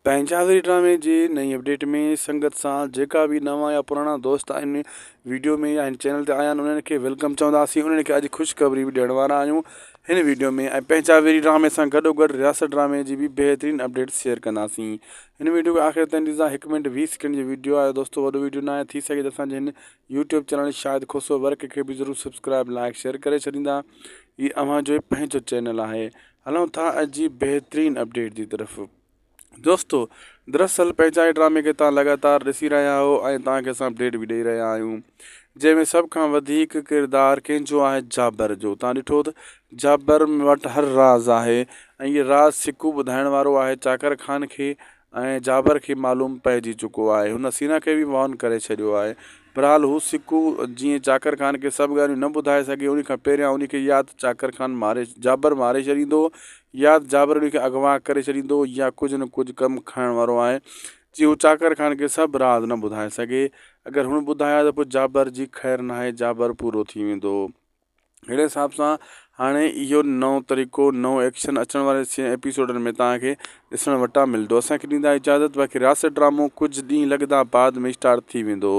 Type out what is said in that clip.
پنهنجا وري ڊرامي جي نئين اپڊيٽ ۾ سنگت سان جيڪا به نوان يا پراڻا دوست آهن ويڊيو ۾ يا هن چينل تي آيا آهن انهن کي welcome چونداسين انهن کي اڄ خوشخبري به ڏيڻ وارا آهيون هن ويڊيو ۾ ۽ پنهنجا وري ڊرامي سان گڏو گڏ رياست ڊرامي جي به بهترين اپڊيٽ شيئر ڪنداسين هن ويڊيو کي آخر تائين ڏسندا هڪ منٽ 20 سيڪنڊ جي ويڊيو آهي دوستو وڏو ويڊيو نه آهي ٿي سگهي ته اسان جي هن YouTube channel Shahid Khoso work کي به ضرور سبسڪرائب لائڪ شيئر ڪري ڇڏيندا هي اوهان جو پنهنجو چينل آهي هلون ٿا اڄ جي بهترين اپڊيٽ جي طرف دوستو دراصل پنهنجا ڊرامي کي توهان لڳاتار ڏسي رهيا آهيو ۽ توهان کي اسان اپڊيٽ به ڏئي رهيا آهيون جنهن ۾ سڀ کان وڌيڪ ڪردار ڪنهن جو آهي جابر جو توهان ڏٺو ته جابر وٽ هر راز آهي ۽ اهي راز سڪو ٻڌائڻ وارو آهي چاڪر خان کي ۽ جابر کي معلوم پئجي چڪو آهي هن حسينا کي به وارن ڪري ڇڏيو آهي بھرحال ھو سڪو جيئن چاڪر خان کي سڀ ڳالھيون نه ٻڌائي سگھي انھي کان پهريان انھي کي يا ته چاڪر خان ماري جابر ماري ڇڏيندو يا ته جابر انھي کي اغوا ڪري ڇڏيندو يا ڪجهه نه ڪجهه ڪم کڻڻ وارو آهي جيئن ھو چاڪر خان کي سڀ راز نه ٻڌائي سگھي اگر ھن ٻڌايا ته پوء جابر جي خير ناھي جابر پورو ٿي ويندو. اهڙي حساب سان هاڻي اهو نئون طريقو نئون ايڪشن اچڻ واري ايپيسوڊن ۾ توهان کي ڏسڻ وٽان ملندو اسان کي ڏيندا اجازت باقي رياست ڊرامو ڪجهه ڏينهن لڳندا بعد ۾ اسٽارٽ ٿي ويندو.